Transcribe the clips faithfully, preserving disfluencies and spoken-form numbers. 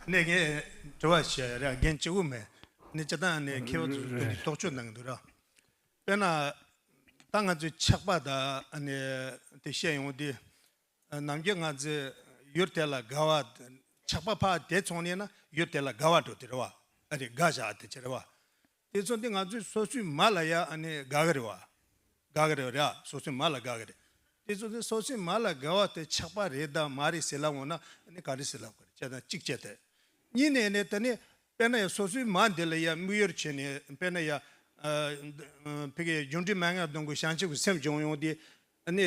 ནས་ངས་དྲི་བ་བཤད་ར་རྒན་གཅིག་པུ་མེད། ནས་སྤྱིར་བཏང་ནས་མཁས་པ་ཚོས་དེ་འདྲའི་རྟོག་དཔྱོད་གནང་གི་འདུག་ར། དཔེར་ན། ད་ང་ཚོས་ཆགས་པ་དང་ནས་དེ་བཤད་ཡོང་དུས། ནམ་རྒྱུན་ང་ཚོས་ཡུལ་དེ་ལ་དགའ་བ། ཆགས་པ་ཕར་དེ་ཚོང་ནས་ན་ཡུལ་དེ་ལ་དགའ་བ་འགྲོ་དེ་རེད་བ། ཨ་རེ་དགའ་བཞག་དེ་ཅི་རེད་བ། དེ་ཚོ་འདི་ང་ཚོའི་སོ་སོའི་མ་ལ་ཡ་ཨ་ནི་དགའ་གི་རེད་བ། དགའ་གི་རེད་ར། སོ་སོའི་མ་ལ་དགའ་གི་རེད། དེ་ཚོ་དེ་སོ་སོའི་མ་ལ་དགའ་བ་དེ་ཆགས་པ་རེད་དམ་མ་རེད་ཟེར་ལབ་འོང་ན་ཨ་ནི་ག་རེ་ཟེར་ལབ་དགོས་རེད་ཅེ་ན་གཅིག་བྱས་ཏེ། གཉིས་ནས་ནས་དེ་ནི་དཔེར་ན་ཡ་སོ་སོའི་མ་འདི་ལ་ཡ་དམིགས་ཡུལ་བྱས་ནས་དཔེར་ན་ཡ། ཕ་གི་རྒྱུ་འབྲས་མན་ངག་གདོན་གྱི་བྱང་ཆུབ་ཀྱི་སེམས་སྦྱོང་ཡོང་དུས། ཨ་ནི།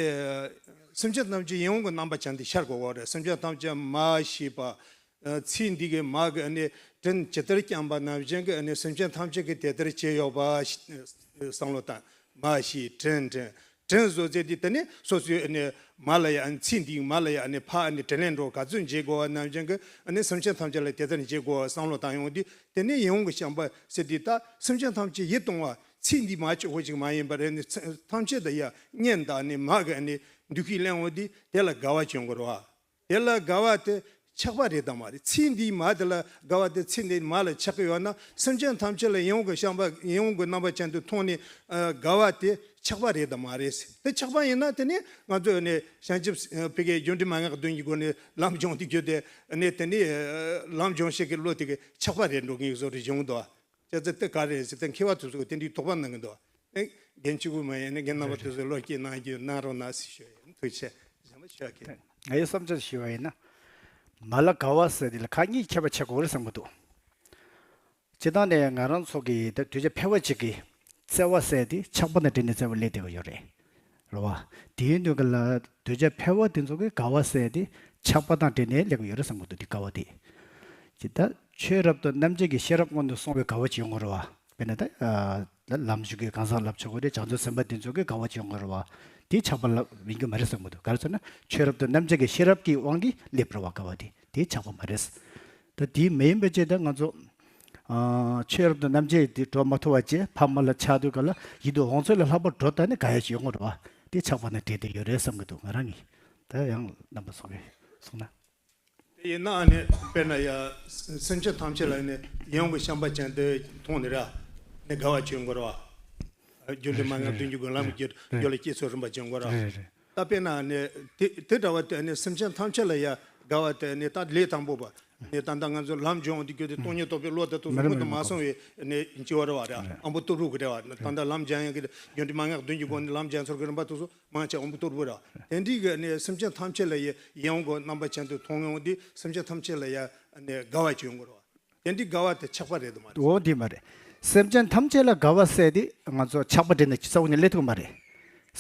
སེམས་ཅན་ཐམས་ཅད་ཡིད་འོང་གི་རྣམ་པ་ཅན་དེ་ཤར་དགོས་པ་རེད། སེམས་ཅན་ཐམས་ཅད་མ་ཞེས་པ། ཚིག་འདི་གི་མ་གི་ཨ་ནི་དྲིན་ཇི་ལྟར་བསྐྱངས་པ་ནང་བཞིན་གྱི་ཨ་ནི་སེམས་ཅན་ཐམས་ཅད་ཀྱིས་དེ་ལྟར་བྱས་ཡོད་པ། བསམ་བློ་བཏང་། མ་ཞེས་དྲིན་དྲིན་དྲིན་བཟོ་རྩལ་འདི་དེ་ནི་སོ་སོའི་ཨ་ནི་མ་ལ་ཡ་ཨ་ནི་ཚིག་འདི་གི་མ་ལ་ཡ་ཨ་ནི་ཕ་ཨ་ནི་དྲིན་ལན་འགྲོ་ག་ཚོད་འཇལ་དགོས་པ་ནང་བཞིན་གྱི་ཨ་ནི་སེམས་ཅན་ཐམས་ཅད་ལ་དེ་ལྟར་འཇལ་དགོས་པ་བསམ་བློ་བཏང་ཡོང་དུས་དེ་ནི་ཡིད་འོང་གི་བྱམས་པ་ཟེར་དུས་ད་སེམས་ཅན་ཐམས་ཅད་ཡིད་གཏོང་བ། ཚིག་འདི་མ་གཅིག་པོ་ཅིག་མ་ཡིན་པར་ནི་ཚ- ཐམས་ཅད་དུ་ཡ་གཉེན་དང་ནི་མ་གི་ནི་འདུ་ཤེས་གླེང་འོང་དུས་དེ་ལ་དགའ་བ་བྱུང་དགོས་རེད་བ། དེ་ལ་དགའ་བ་དེ་ཆགས་པ་རེད་དམ་མ་རེད། ཚིག་འདིའི་མ་དེ་ལ་དགའ་བ་དེ་ཚིག་འདིའི་མ་ལ་ཆགས་ཀྱི་ཡོད་ན་སེམས་ཅན་ཐམས་ཅད་ལ་ཡིད་འོང་གི་བྱམས་པ་ཡིད་འོང་གི་རྣམ་པ་ཅན་དུ་མཐོང་ནས་ཨ་དགའ་བ་དེ་ཆགས་པ་རེད་དམ་མ་རེད། དེ་ཆགས་པ་ཡིན་ན་དེ་ནི་ང་ཚོས་ནི་བྱང་ཆུབ་ཕ་གི་རྒྱུ་འབྲས་མན་ངག་གི་དོན་གྱི་སྒོ་ནས་ལམ་སྦྱོང་དུས་རྒྱུ་དེ་ནི་དེ་ནི་ལམ་སྦྱོང་བྱེད་ཀྱི་བློ་དེ་གི་ཆགས་པ་རེད་འགྲོ་ངེས་བཟོ་རེ་བྱུང་འདུག་ཅེས་ཚེ་དེ་ག་རེད་ཟེར་ཏེ་མཁས་པ་དེ་ཚོས་དེ་འདྲའི་དོགས་པ་གནང་གི་འདུག་ཨེ། རྒན་གཅིག་པུ་མ་ཡིན་ན་རྒན་རྣམ་པ་དེ་ཚོས་བློ་སྐྱེད་གནང་རྒྱུ་གནང་རོགས་གནང་ཟེར་ཞུ་ཡིན། ཐུགས་རྗེ་ཆེ། གཞན་པ་ཞུ་ཡ་གི། ང་ཡི་བསམ་འཆར་ཞུ་བ་ཡིན་ན། མ་ལ་དགའ་བ་ཟེར་དེ་ལ་ཁག་གཉིས་ཁྱད་པར་ཕྱེ་དགོས་རེད་བསམ་གི་འདུག་སྤྱིར་བཏང་ནས་ང་རང་ཚོ་གི་ད་གདུལ་བྱ་ཕལ་པ་ཅིག་གི་བརྩེ་བ་ཟེར་དེ་ཆགས་པ་དང་འབྲེལ་ནས་བརྩེ་བ་སླེབས་བསྡད་ཀྱི་ཡོད་རེད། རེད་བ། དེའི་དོན་གྱི་ལ་གདུལ་བྱ་ཕལ་པ་དེ་ཚོ་གི་དགའ་བ་ཟེར་དེ་ཆགས་པ་དང་འབྲེལ་ནས་སླེབས་ཀྱི་ཡོད་རེད་བསམ་གི་འདུག་དེ་དགའ་བ་དེ། ཇི་ལྟར་ཆོས་རབ་ཏུ་རྣམ་འབྱེད་ཀྱི་ཤེས་རབ་སྔོན་དུ་སོང་བའི་དགའ་བ་ཅིག་ཡོང་གི་རེད་བ། དཔེར་ན་ད། ལམ་ཞུགས་ཀྱི་གང་ཟག་ལབ་ཆོག་གི་རེད། བྱང་ཆུབ་སེམས་དཔའ་དེ་ཚོ་གི་དགའ་བ་ཅིག་ཡོང་གི་རེད་བ། དེ་ཆགས་པ་ལབ་ཡིན་གྱི་མ་རེད་བསམ་གི་འདུག་ག་རེ་ཟེར་ན་ཆོས་རབ་ཏུ་རྣམ་འབྱེད་ཀྱི་ཤེས་རབ་ཀྱི་དབང་གིས་སླེབས་རེད་བ་དགའ་བ་དེ། དེ་ཆགས་པ་མ་རེད། ད་དེ་མ་ཡིན་པའི་ཆེད་དུ་ང་ཚོ། ཨ། ཆོས་རབ་ཏུ་རྣམ་འབྱེད་དེ་འགྲོ་མ་ཐུབ་པ་བྱས་ཕ་མ་ལ་ཆགས་དུས་ག་ལ་ཡིད་དུ་འོང་ཚོད་ལས་ལྷག་པར་འགྲོ་ད་ནི་དགའ་ཡ་ཞིག་ཡོང་གི་རེད་བ། དེ་ཆགས་པ་ནི་འདྲེས་བསྡད་ཡོད་རེད་བསམ་གི་འདུག་ང་རང་གིས། ད་ཡང་རྣམ་པ་ཚོ་གིས་གསུངས་ན། དེ་ཡིན་ན་ཨ་ནི་དཔེར་ན་ཡ་སེམས་ཅན་ཐམས་ཅད་ལ་ནི་ཡིད་འོང་གི་བྱམས་པ་ཅན་དུ་མཐོང་ནི་ར་ནི་དགའ་བ་བྱུང་དགོས་ར་བ། རྒྱུ་འབྲས་མན་ངག་བདུན་གྱི་སྒོ་ལམ་གྱི་རྒྱུ་ལ་སྐྱེས་ཚོད་རིམ་པ་བྱུང་དགོས་ར་བ། ད་དཔེར་ན་ནི་དེ་དེ་འདྲ་བ་དེ་ནི་སེམས་ཅན་ཐམས་ཅད་ལ་ཡ་དགའ་བ་དེ་ནི་ད་ལས་དང་པོ་པ་ནི་ད་ལྟ་ང་ཚོ་ལམ་སྦྱོང་དུས་རྒྱུ་དེ་སྟོང་ཉིད་རྟོགས་པའི་བློ་དེ་ཏོག་ཙམ་མི་སྔོན་དུ་རེད་མ་མི་སོང་བའི་ནི་སྐྱེ་བ་རེད་བ་ར། ཨ་མོ་སྟོབས་རུ་གི་རེད་བ། ད་ལྟ་ལམ་སྦྱང་ཡང་གི་རྒྱུ་འབྲས་མན་ངག་བདུན་གྱི་སྒོ་ནས་ལམ་སྦྱང་ཚོར་གི་རིམ་པ་ཏོག་ཙམ། མང་ཆེ་འོམ་བུ་གཏོར་བུ་ར། དེ་འདྲའི་གི་ནི་སེམས་ཅན་ཐམས་ཅད་ལ་ཡི་ཡིད་འོང་གི་རྣམ་པ་ཅན་དུ་མཐོང་ཡོང་དུས་སེམས་ཅན་ཐམས་ཅད་ལ་ཡ་ནི་དགའ་བ་ཅིག་ཡོང་གི་རེད་བ། དེ་འདྲའི་དགའ་བ་དེ་ཆགས་པ་རེད་དམ་མ་རེད། འོ་དེ་མ་རེད། སེམས་ཅན་ཐམས་ཅད་ལ་དགའ་བ་ཟེར་དེ་ང་ཚོ་ཆགས་པ་འདྲེས་ནས་རྩ་བ་ནས་སླེབས་ཐུབ་ཀྱི་མ་རེད།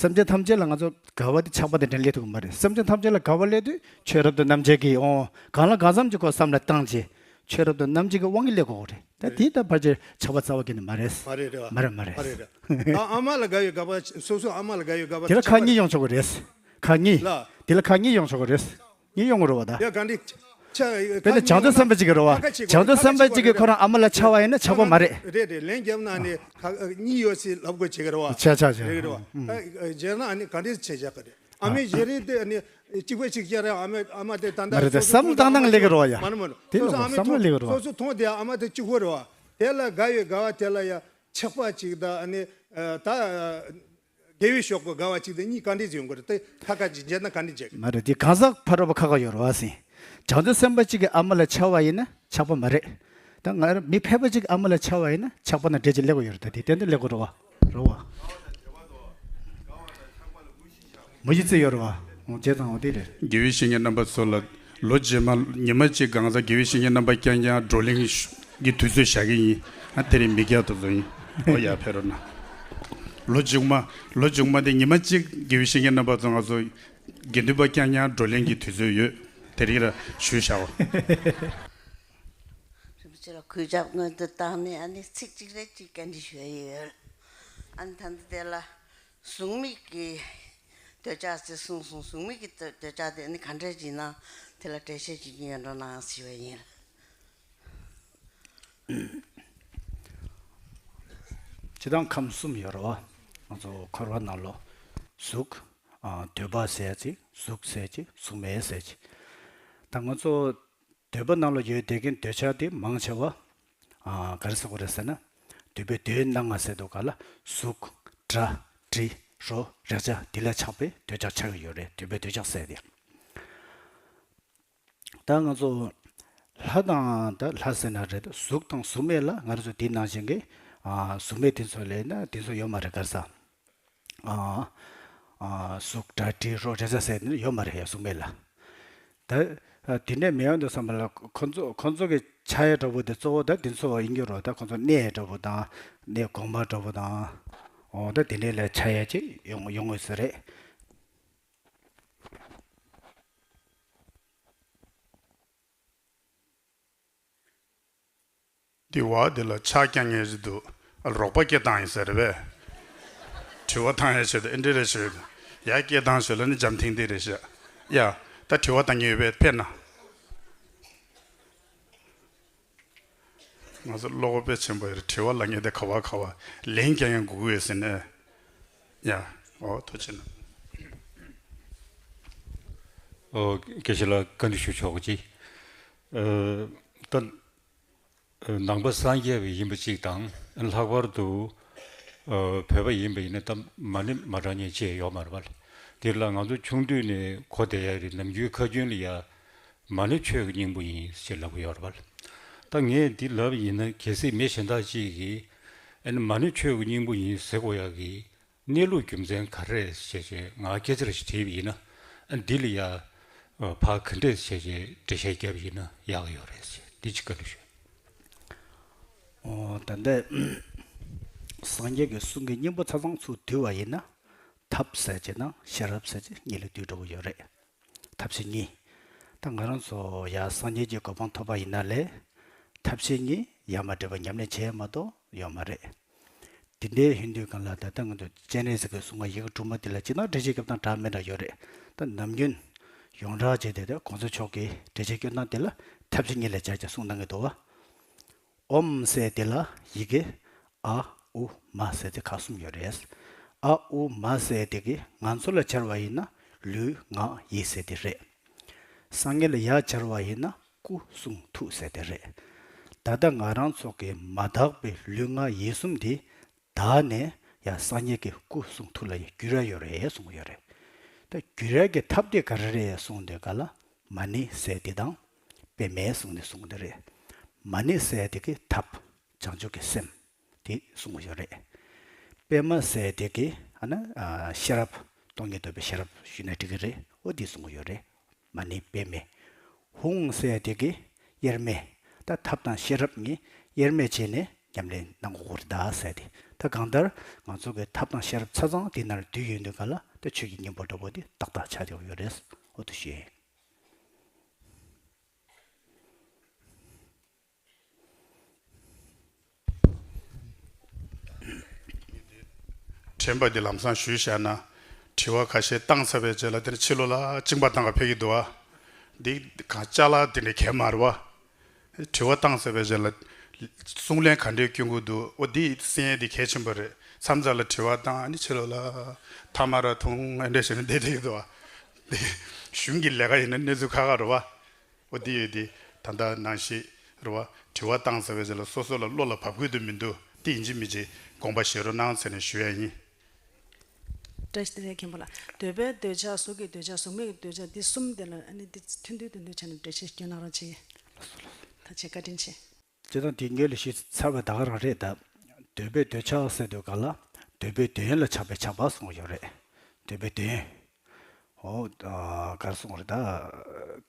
སེམས་ཅན་ཐམས་ཅད་ལ་ང་ཚོ་དགའ་བ་དེ་ཆགས་པ་དང་འབྲེལ་སླེབས་ཐུབ་ཀྱི་མ་རེད། སེམས་ཅན་ཐམས་ཅད་ལ་དགའ་བ་སླེབས་དུས་ཆོས་རབ་ཏུ་རྣམ་འབྱེད་ཀྱིས་འོང་གང་ལ་གང་འཚམ་གྱི་ཁོ་བསམ་བློ་བཏང་རྗེས། ཆོས་རབ་ཏུ་རྣམ་འབྱེད་ཀྱི་དབང་གིས་སླེབས་དགོས་རེད། ད་དེ་ལྟ་བར་ཆད་ཆགས་པ་རྩ་བ་གི་ནི་མ་རེད། མ་རེད་རེད་བ། མ་རེད་མ་རེད། མ་རེད་རེད། ཨ་ཨ་མ་ལ་དགའ་བའི་དགའ་བ་སོ་སོ་ཨ་མ་ལ་དགའ་བའི་དགའ་བ་དེ་ལ་ཁག་གཉིས་ཡོང་ཆོག་གི་རེད། ཁག་གཉིས། ལ། དེ་ལ་ཁག་གཉིས་ཡོང་ཆོག་གི་རེད། གཉིས་ཡོང་གི་རེད་བ་ད། ཡ་ག་འདྲི། ཆ་དཔེར་ན་བྱང་ཆུབ་སེམས་དཔའ་གཅིག་གི་རེད་བ། ཁ་ཁ་ཆེ་གོ་བྱང་ཆུབ་སེམས་དཔའ་གཅིག་གི་ཁོ་རང་ཨ་མ་ལ་ཆགས་པ་ཡིན་ན་ཆགས་པ་མ་རེད། རེད་རེད། ལན་རྒྱབ་ན་ནི་ཁ་གཉིས་ཡོད་སྲིད་ལབ་དགོས་བྱེད་གི་རེད་བ། ཆ་ཆ་ཆ། རེད་གི་རེད་བ། ཨ་རྗེས་ན་ཨ་ནི་ག་འདྲི་བྱེད་བཞག་གི་རེད། ཨ་མའི་ཞལ་རས་དེ་ནི་གཅིག་པ་གཅིག་རྐྱང་རེད། ཨ་མ་ཨ་མ་དེ་ད་ལྟ་མ་རེད་དེ་སོ་སོ་བསམ་བློ་བཏང་སྟངས་ལས་ཀྱི་རེད་བ་ཡ། མ་ནི་མ་ནི་དེ་སོ་ལ་སོ་ཨ་མའི་བསམ་བློ་ཐོག་ལས་ཀྱི་རེད་བ། སོ་སོ་མཐོང་དེ་ཨ་མ་དེ་གཅིག་པོ་རེད་བ། དེ་ལ་དགའ་བའི་དགའ་བ་དེ་ལ་ཡ་ཆགས་པ་གཅིག་དང་ཨ་ནི་ད་དགེ་བའི་ཕྱོགས་ཀྱི་དགའ་བ་གཅིག་དང་གཉིས་ག་འདྲས་ཡོང་གི་རེད། དེ་ཁ་ཁ་གཅིག་བྱས་ན་ག་འདྲས་བྱེད་གི། མ་རེད་དེ་གང་ཟག་ཕ་རོལ་པོ་ཁ་ཁ་ཡོད་རེད་བ་སེ། བྱང་ཆུབ་སེམས་དཔའ་གཅིག་གི་ཨ་མ་ལ་ཆགས་པ་ཡིན་ན་ཆགས་པ་མ་རེད། ད་ང་རང་མི་ཕལ་པ་གཅིག་ཨ་མ་ལ་ཆགས་པ་ཡིན་ན་ཆགས་པ་ན་འདྲེས་ཀྱི་སླེབས་ཀྱི་ཡོད་རེད། ད་དེ་ཏན་ཏན་སླེབས་ཀྱི་རེད་བ། རེད་བ། མུ་བཞི་བརྩི་ཡོད་རེད་བ། འོ་བྱས་ཙང་འོ་དེ་རེད། དགེ་བའི་བཤེས་གཉེན་རྣམ་པ་ཚོ་ལ་ལོ་རྗེས་མ་ཉི་མ་གཅིག་གང་ཟག་དགེ་བའི་བཤེས་གཉེན་རྣམ་པ་རྐྱང་རྐྱང་བགྲོ་གླེང་གི་དུས་ཚོད་བཞག་གི་ཡིན། ཨ་དེ་རིང་མི་སྐྱ་དེ་ཚོ་ཡིན། འོ་ཡ་ཕེབས་རོགས་གནང་། ལོ་མཇུག་མ་ལོ་མཇུག་མ་དེ་ཉི་མ་གཅིག་དགེ་བའི་བཤེས་གཉེན་རྣམ་པ་ཚོ་ང་ཚོ་དགེ་འདུན་པ་རྐྱང་རྐྱང་བགྲོ་གླེང་གི་དུས་ཚོད་ཡོད། དེ་རིང་ར་ཞུས་བཞག་གོ། རིན་པོ་ཆེ་ལ་གུས་ཞབས་སྔོན་དུ་བཏང་ནས་ཨ་ནི་ཚིག་གཅིག་རེ་གཅིག་བཀའ་འདྲི་ཞུ་ཡི་ཡོད། ཨ་ནི་ད་ལྟ་དེ་ལ་གཟུགས་མེད་ཀྱི་འདོད་ཆགས་ཟེར་གསུངས་སོང་། གཟུགས་མེད་ཀྱི་འདོད་འདོད་ཆགས་དེ་ཨ་ནི་ག་འདྲ་ཅིག་ན་དེ་ལ་འགྲེལ་བཤད་ཅིག་ཡོད་འགྲོ་ན་ཞུ་བ་ཡིན། སྤྱིར་བཏང་ཁམས་གསུམ་ཡོད་རེད་བ། ང་ཚོ་འཁོར་བ་ནང་ལོ་གཟུགས། ཨ། འདོད་པ་ཟེར་ཅིག་གཟུགས་ཟེར་ཅིག་གཟུགས་མེད་ཟེར་ཅིག་ད་ང་ཚོ་ འདོད་པ་ནང་ལ་ཡོད་བསྡད་མཁན་འདོད་ཆགས་དེ་མང་ཆེ་བ། ཨ། ག་རེ་ཟེར་དགོས་རེད་ཟེར་ན། འདོད་པའི་འདོད་ཡོན་སྣ་ལྔ་ཟེར་དུས་སྒང་ལ་གཟུགས། སྒྲ། དྲི། རོ། རེག་བྱ་འདི་ལ་ཆགས་པའི་འདོད་ཆགས་ཆགས་ཀྱི་ཡོད་རེད། འདོད་པའི་འདོད་ཆགས་ཟེར་དེ། ད་ང་ཚོ་ལྷ་དང་། ད་ལྷ་ཟེར་ན་རེད། གཟུགས་དང་གཟུགས་མེད་ལ་ང་རང་ཚོ་འདི་ནང་བཞིན་གྱི། ཨ། གཟུགས་མེད་དེ་ཚོ་ལ་ཡིན་ན་དེ་ཚོ་ཡོད་མ་རེད། ག་རེ་ཟེར། ཨ། ཨ། གཟུགས། སྒྲ། དྲི། རོ། རེག་བྱ་ཟེར་དེ་ཡོད་མ་རེད། གཟུགས་མེད་ལ། ད། ཨ། དེ་ནས་མེད་ཡོང་དུས་ཙམ་པ་ལ་ཁོ་ཚོ། ཁོ་ཚོ་གི་ཆགས་ཡ་འདྲ་པོ་དེ་གཙོ་བོ་ད་དེ་ཚོ་ཡིན་གྱི་རེད། ད་ཁོ་ཚོ་གནས་འདྲ་པོ་དང་། གནས་གོང་མ་འདྲ་པོ་དང་། འོ། ད་དེ་འདྲ་ལ་ཆགས་ཡ་ཅིག་ཡོང་ཡོང་ངེས་ས་རེད། འདི་བ་འདི་ལ་ཕྱག་བརྐྱང་མཁན་ཞིག་འདུག། ཨ། རོགས་པ་སྐད་བཏང་ཡིན་ཟེར་རེད་པས། དྲི་བ་བཏང་ཡ་ཆེད་དུ་ཨེ་འདྲ་རེད་ཞུས། ཡ། སྐད་བཏང་ཞུས་ལ་ནི་འཇམ་ཐིང་ཐིང་རེད་ཤག། ཡ། ད་དྲི་བ་བཏང་མཁན་ཡོད་པས་ཕེབས་ན། ང་ཚོ་བློ་ཁོག་དཔེ་ཆེན་པོ་ཡོད་རེད། དྲི་བ་ལབ་མཁན་དེ་ག་བ་ག་བ། ལན་རྒྱག་མཁན་དགོས་ཀྱི་ཡོད་ཟེར་ནས། ཡ། འོ། ཐུགས་རྗེ་གནང་། ཨོ། དགེ་བཤེས་ལགས་བཀའ་འདྲི་ཞུ་ཆོག་གི། ཨ། ད་ནང་པ་སངས་རྒྱས་པ་ཡིན་པ་གཅིག་དང་། ལྷག་པར་དུ། ཨ། བོད་པ་ཡིན་པ་ཡིན་ན་ད་མ་ཎི་མ་བགྲང་མཁན་ཅིག་ཡོད་མ་རེད་པ། དེ་ལ་ང་ཚོ་ཆུང་དུས་ནས་གོ་བསྡད་ཡ་རེད། ནམ་རྒྱུན་ཁ་རྒྱུན་ལ་ཡ། མ་ཎི་ཆོས་ཀྱི་སྙིང་པོ་ཡིན་ཞེས་ལབ་ཀྱི་ཡོད་རེད་པ། ད་ངས་འདི་ལབ་ཡིན་ན། གལ་སྲིད་མི་གཞན་དག་ཅིག་གིས་ཨ་ནི་མ་ཎི་ཆོས་ཀྱི་སྙིང་པོ་ཡིན་ཟེར་དགོས་ཡག་གི་གནས་ལུགས་རྒྱུ་མཚན་ག་རེ་རེད་ཞེས་བྱས་ང་སྐད་ཆ་རེ་ཞིག་དྲིས་པ་ཡིན་ན། ཨ། འདི་ལ་ཡ། ཨ། ཕར་ག་འདྲས་བྱས་བྱས་འགྲེལ་བཤད་བརྒྱབ་པ་ཡིན་ན་ཡག་གི་ཡོད་རེད་ཞེས་འདི་ཅིག་བཀའ་འདྲི་ཞུ། ཨོ། ད་ལྟ་སངས་རྒྱས་ཀྱི་གསུང་གི་སྙིང་པོ་ཆ་ཚང་ཚུར་བསྡུས་པ་ཡིན་ན། ཐབས་ཟེར་གྱི་དང་ཤེས་རབ་ཟེར་གྱི་གཉིས་ལ་བསྡུས་འགྲོ་གི་ཡོད་རེད། ཐབས་ཤེས་གཉིས། ད་ང་རང་ཚོ་ཡ་སངས་རྒྱས་ཀྱི་གོ་འཕང་ཐོབ་པ་ཡིན་ན་ལས། ཐབས་ཤེས་གཉིས་ཡ་མ་བྲལ་བ་ཉམས་ལེན་བྱས་མ་གཏོགས་ཡོད་མ་རེད། དེ་འདྲའི་ཡིན་དུས་སྒང་ལ་ད་ལྟ་ང་ཚོ་སྤྱན་རས་གཟིགས་ཀྱི་གསུང་ཁ་ཡི་གེ་དྲུག་མ་དེ་ལ་ཅི་ན་འགྲེལ་བཤད་རྒྱབ་སྟངས་འདྲ་མི་འདྲ་ཡོད་རེད། ད་ནམ་རྒྱུན་ཡོངས་གྲགས་བྱས་ཏེ་ད་གོང་ས་མཆོག་གིས་འགྲེལ་བཤད་སྐྱོན་སྟངས་དེ་ལ་ཐབས་ཤེས་གཉིས་ལ་སྦྱར་བྱས་གསུང་གནང་གི་འདུག་བ། ཨོཾ་ཟེར་དེ་ལ་ཡི་གེ་ཨ་ཨུ་མ་ཟེར་དེ་ཁག་གསུམ་ཡོད་རེད། ཨ་ཨུ་མ་ཟེར་དེ་གི་ང་ཚོ་ལ་སྦྱར་བ་ཡིན་ན་ལུས་ངག་ཡིད་ཟེར་དེ་རེད། སངས་རྒྱས་ལ་ཡ་སྦྱར་བ་ཡིན་ན་སྐུ་གསུང་ཐུགས་ཟེར་དེ་རེད། ད་ལྟ་ང་རང་ཚོ་གི་མ་དག་པའི་ལུས་ངག་ཡིད་གསུམ་དེ་དག་ནས་ཡ་སངས་རྒྱས་ཀྱི་སྐུ་གསུང་ཐུགས་ལ་ཡ་འགྱུར་ཡ་ཡོད་རེད་གསུང་གི་ཡོད་རེད། ད་འགྱུར་ཡ་གི་ཐབས་དེ་ག་རེ་རེད་གསུངས་དུས་སྒང་ལ། མ་ཎི་ཟེར་དེ་དང་པདྨས་གསུངས་ནས་གསུངས་དེ་རེད། མ་ཎི་ཟེར་དེ་གི་ཐབས། བྱང་ཆུབ་ཀྱི་སེམས་དེ་གསུངས་ཡོད་རེད། པདྨ་ཟེར་དེ་གི་ཨ་ནི། ཨ། ཤེས་རབ། སྟོང་ཉིད་རྟོགས་པའི་ཤེས་རབ་ཞུས་ན་འགྲིག་གི་རེད། འོ་དེ་གསུངས་ཡོད་རེད། མ་ཎི་པདྨེ། ཧཱུྃ་ཟེར་དེ་གི་དབྱེར་མེད། ད་ཐབས་དང་ཤེས་རབ་གཉིས་དབྱེར་མེད་བྱས་ནས་ཉམས་ལེན་གནང་དགོས་རེད་ད་ཟེར་དེ། ད་གང་ལྟར་ང་ཚོ་གི་ཐབས་དང་ཤེས་རབ་ཆ་ཚང་དེ་ནང་བསྡུས་ཡོང་དུས་སྒང་ལ་ད་ཆོས་ཀྱི་སྙིང་པོ་འདྲ་པོ་དེ་ཏག་ཏག་ཆགས་བསྡད་ཡོད་རེད། འོ་དེ་ཞུ་ཡིན། དྲན་པ་འདི་ལམ་སང་ཞུས་བཞག་ན། དྲི་བ་ཁ་ཤས་བཏང་ཚར་བའི་རྗེས་ལ་དེ་ནས་ཕྱི་ལོགས་ལ་གཅིན་པ་བཏང་ག་ཕེབས་ཀྱི་འདུག་ཨ། འདི་གང་ཅ་ལག་དེ་འདྲ་གས་མ་རེད་བ། དྲི་བ་བཏང་ཚར་བའི་རྗེས་ལ་གསུང་ལན་ག་འདྲས་སྐྱོན་གྱི་འདུག། འོ་འདི་གསན་ཡས་འདི་གལ་ཆེན་པོ་རེད། མཚམས་མཚམས་ལ་དྲི་བ་བཏང་། ཨ་ནི་ཕྱི་ལོགས་ལ་ཐ་མ་ར་ཐུང་ཨེ་འདྲས་བྱས་ནས་བསྡད་བསྡད་ཀྱི་འདུག་ཨ། འདི་གཞུང་གི་ལས་ཀ་ཡིན་ན་གནས་ཚུལ་ཁག་ཁག་རེད་བ། འོ་དེ་ཡོད་དེ། ད་ལྟ་ནང་བཞིན་རེད་བ། དྲི་བ་བཏང་ཚར་བའི་རྗེས་ལ་སོ་སོ་ལ་བློ་ལ་བབ་དགོས་དུ་མི་འདུག། དེ་ཡིན་གཅིག་མིན་གཅིག་དགོངས་པ་བཞེས་རོགས་གནང་ཟེར་ནས་ཞུ་ཡ་ཡིན། བཀྲ་ཤིས་བདེ་ལེགས་མཁན་པོ་ལགས། འདོད་པའི་འདོད་ཆགས། གཟུགས་ཀྱི་འདོད་ཆགས། གཟུགས་མེད་ཀྱི་འདོད་ཆགས། འདི་གསུམ་དེ་ལ་ཨ་ནི་འདི་ཐུང་ཐུང་ཐུང་ཐུང་བྱས་ནས་འགྲེལ་བཤད་སྐྱོན་གནང་རོགས་གྱིས། ད་ཆེ་བཀའ་དྲིན་ཆེ། སྤྱིར་བཏང་དེ་སྔོན་ལ་ཞུས་ཚར་བ་ད་ག་རང་རེད་ད། འདོད་པའི་འདོད་ཆགས་ཟེར་དུས་སྒང་ལ། འདོད་པའི་འདོད་ཡོན་ལ་ཆགས་པའི་ཆགས་པ་གསུངས་ཡོད་རེད། འདོད་པའི་འདོད་ཡོན། འོ། ཨ། ག་རེ་གསུངས་རེད་ད།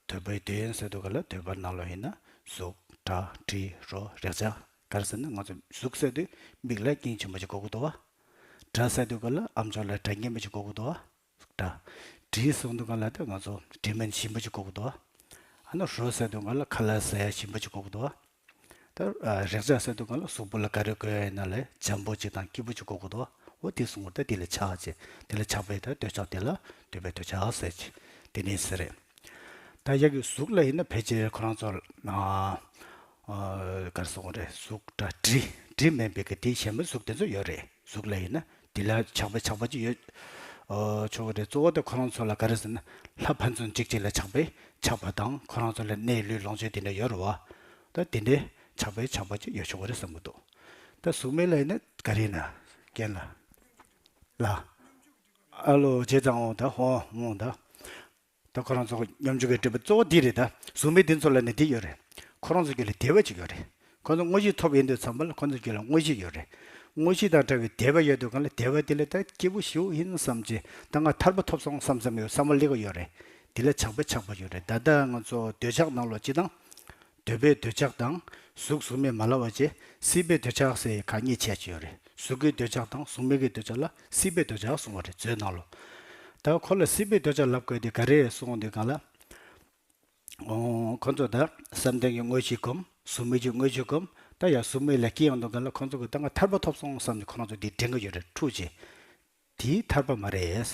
འདོད་པའི་འདོད་ཡོན་ཟེར་དུས་སྒང་ལ་འདོད་པ་ནང་ལོགས་ཡིན་ན་གཟུགས། སྒྲ། དྲི། རོ། རེག་བྱ། ག་རེ་ཟེར་ན་ང་ཚོ་གཟུགས་ཟེར་དུས་མིག་ལ་རྐྱེན་ཆེན་པོ་ཅིག་དགོས་ཀྱི་འདུག་བ། སྒྲ་ཟེར་དུས་སྒང་ལ་ཨ་མཆོག་ལ་སྒྲ་སྙན་པོ་ཅིག་དགོས་ཀྱི་འདུག་བ། སྒྲ། དྲི་གསུངས་དུས་སྒང་ལ་ད་ང་ཚོ་དྲི་སྨན་ཞིམ་པོ་ཅིག་དགོས་ཀྱི་འདུག་བ། ཨ་ནི་རོ་ཟེར་དུས་སྒང་ལ་ཁ་ལག་ཟ་ཡ་ཞིམ་པོ་ཅིག་དགོས་ཀྱི་འདུག་བ། ད། ཨ། རེག་བྱ་ཟེར་དུས་སྒང་ལ་གཟུགས་པོ་ལ་ག་རེ་དགོས་ཡ་ཡིན་ན་ལས་འཇམ་པོ་ཅིག་དང་སྐྱིད་པོ་ཅིག་དགོས་ཀྱི་འདུག། འོ་དེ་གསུངས་པ་ད་དེ་ལ་ཆགས་བྱས། དེ་ལ་ཆགས་པའི་ད་འདོད་ཆགས་དེ་ལ་འདོད་པའི་འདོད་ཆགས་ཟེར་གྱི་དེ་ནི་ཟེར་རེད། ད་ཡ་གི་གཟུགས་ལ་ཡིན་ན་ཕལ་ཆེར་ཁོ་རང་ཚོ། ཨ། ཨ། ག་རེ་གསུངས་རེད། གཟུགས། སྒྲ། དྲི། དྲི་མེད་པའི་གི་དེ་གཞན་པ་གཟུགས་དེ་ཚོ་ཡོད་རེད། གཟུགས་ལ་ཡིན་ན་དེ་ལ་ཆགས་པའི་ཆགས་པ་ཅིག་ཡོད། ཨོ་ཆོག་གི་རེད། གཙོ་བོ་དེ་ཁོ་རང་ཚོ་ལ་ག་རེ་ཟེར་ན། ལྷ་ཕན་ཚུན་གཅིག་གཅིག་ལ་ཆགས་པའི་ཆགས་པ་དང་། ཁོ་རང་ཚོ་ལ་གནས་ལུས་ལོངས་སྤྱོད་དེ་འདྲ་ཡོད་རེད་བ། ད་དེ་འདྲའི་ཆགས་པའི་ཆགས་པ་ཅིག་ཡོད་ཆོག་གི་རེད་བསམ་གི་འདུག། ད་གཟུགས་མེད་ལ་ཡིན་ན་ག་རེ་ཡིན་ན། རྒན་ལགས། ལགས། ཨ་ལོ། བྱས་ཙང་འོང་ད། ཧོ་འོང་ད། ད་ཁོ་རང་ཚོ་སྙོམས་འཇུག་གི་སྒྲིབ་པ་གཙོ་བོ་འདི་རེད། ད་གཟུགས་མེད་འདི་ཚོ་ལ་ནི་འདི་ཡོད་རེད། ཁོ་རང་ཚོ་རྒྱུད་ལ་བདེ་བ་ཅིག་ཡོད་རེད། ཁོ་ཚོ་དངོས་གཞི་ཐོབ་ཡིན་དུས་ཙམ་པ་ལ་ཁོ་ཚོ་རྒྱུད་ལ་དངོས་གཞི་ཡོད་རེད། དངོས་གཞི་དང་བྲལ་བའི་བདེ་བ་ཡོད་དུས་གང་ལ་བདེ་བ་དེ་ལ་ད་སྐྱིད་པོ་ཞེ་པོ་ཡིན་བསམ་གྱི། ད་ང་ཐར་པ་ཐོབ་སོང་བསམ་བསམ་ཡོད། བསམ་བློ་སླེབས་ཀྱི་ཡོད་རེད། དེ་ལ་ཆགས་པ་ཆགས་པ་ཡོད་རེད། ད་ལྟ་ང་ཚོ་འདོད་ཆགས་ནང་ལོགས་སྤྱི་དང་། འདོད་པའི་འདོད་ཆགས་དང་། གཟུགས་གཟུགས་མེད་མ་ལབ་པ་བྱས། སྲིད་པའི་འདོད་ཆགས་ཟེར་ཁག་གཉིས་ཕྱེ་ཡོད་རེད། གཟུགས་ཀྱི་འདོད་ཆགས་དང་གཟུགས་མེད་ཀྱི་འདོད་ཆགས་ལ་སྲིད་པའི་འདོད་ཆགས་གསུངས་པ་རེད། མཛོད་ནང་ལོགས། ད་ཁོ་ལ་སྲིད་པའི་འདོད་ཆགས་ལབ་དགོས་དེ་ག་རེ་གསུངས་འདུག་ག་ལ། ཨོ། ཁོ་ཚོ་ད་བསམ་གཏན་གྱི་དངོས་གཞི་སྒོམ། གཟུགས་མེད་ཀྱི་དངོས་གཞི་སྒོམ། ད་ཡང་གཟུགས་མེད་ལ་སྐྱེ་ཡོང་དུས་ག་ལ་ཁོ་ཚོ་གི་ད་ང་ཐར་པ་ཐོབ་སོང་བསམ་ནས་ཁོ་རང་ཚོ་དེ་དྲན་གྱི་ཡོད་རེད། འཁྲུག་བྱས། དེའི་ཐར་པ་མ་རེད།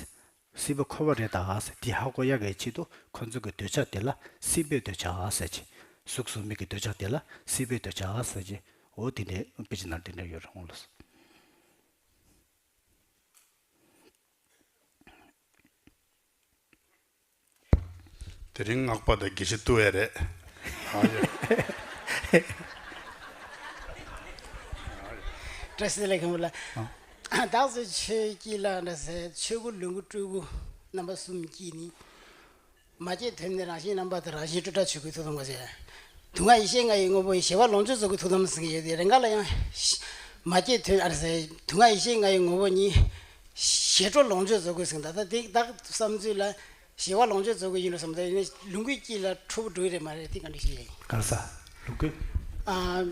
སྲིད་པ་འཁོར་བ་རེད་ད་ཟེར། དེ་ཧ་གོ་ཡག་གི་ཆེད་དུ་ཁོ་ཚོ་གི་འདོད་ཆགས་དེ་ལ་སྲིད་པའི་འདོད་ཆགས་ཟེར་གྱི། གཟུགས་གཟུགས་མེད་ཀྱི་འདོད་ཆགས་དེ་ལ་སྲིད་པའི་འདོད་ཆགས་ཟེར་གྱི། འོ་དེ་འདྲའི་དཔེ་ཆ་ནང་དེ་འདྲ་ཡོད་རེད། འོང་ལགས་སོ། དེ་རིང་སྔགས་པ་དང་དགེ་བཤེས་ལྟོས་ཡ་རེད། ཨ་ཡ། བཀྲ་ཤིས་བདེ་ལེགས་མཁན་པོ་ལགས། ཨ། བདག་ཚོས་ཆོས་ཀྱི་ལ་འདྲ་ཟེར། ཆོས་སྐུ་ལོངས་སྐུ་སྤྲུལ་སྐུ་རྣམ་པ་གསུམ་གྱིས་ནི། མ་སྐྱེས་དོན་ནི་རང་བཞིན་རྣམ་པར་དག། རང་བཞིན་སྤྲོས་བྲལ་ཆོས་སྐུའི་ཐུགས་དམ་ཟེར། དུག་ལྔ་ཡེ་ཤེས་ལྔ་ཡི་དངོས་པོ་ཡི། ཞི་བ་ལོངས་སྤྱོད་རྫོགས་སྐུའི་ཐུགས་དམ་ཟེར་གྱི་ཡོད་དེ། རེ་འགའ་ལ་ཡང་། མ་སྐྱེས་དོན་ཨ་རེ་ཟེར། དུག་ལྔ་ཡེ་ཤེས་ལྔ་ཡི་དངོས་པོ་ཉིད། ཞི་ཁྲོ་ལོངས་སྤྱོད་རྫོགས་སྐུ་ཟེར། ད་ལྟ་དེ་བདག་བསམ་ཚུལ་ལ། ཞི་བ་ལོངས་སྤྱོད་རྫོགས་སྐུ་ཡིན་འགྲོ་བསམ། ད་ཡིན་ན་ལོངས་སྐུའི་དཀྱིལ་ལ་ཁྲོ་བོ་འགྲོ་གི་རེད་མ་རེད། དེ་ག་འདྲ་ཞིག་ཡིན། ག་ས། ལོངས་སྐུ། ཨ།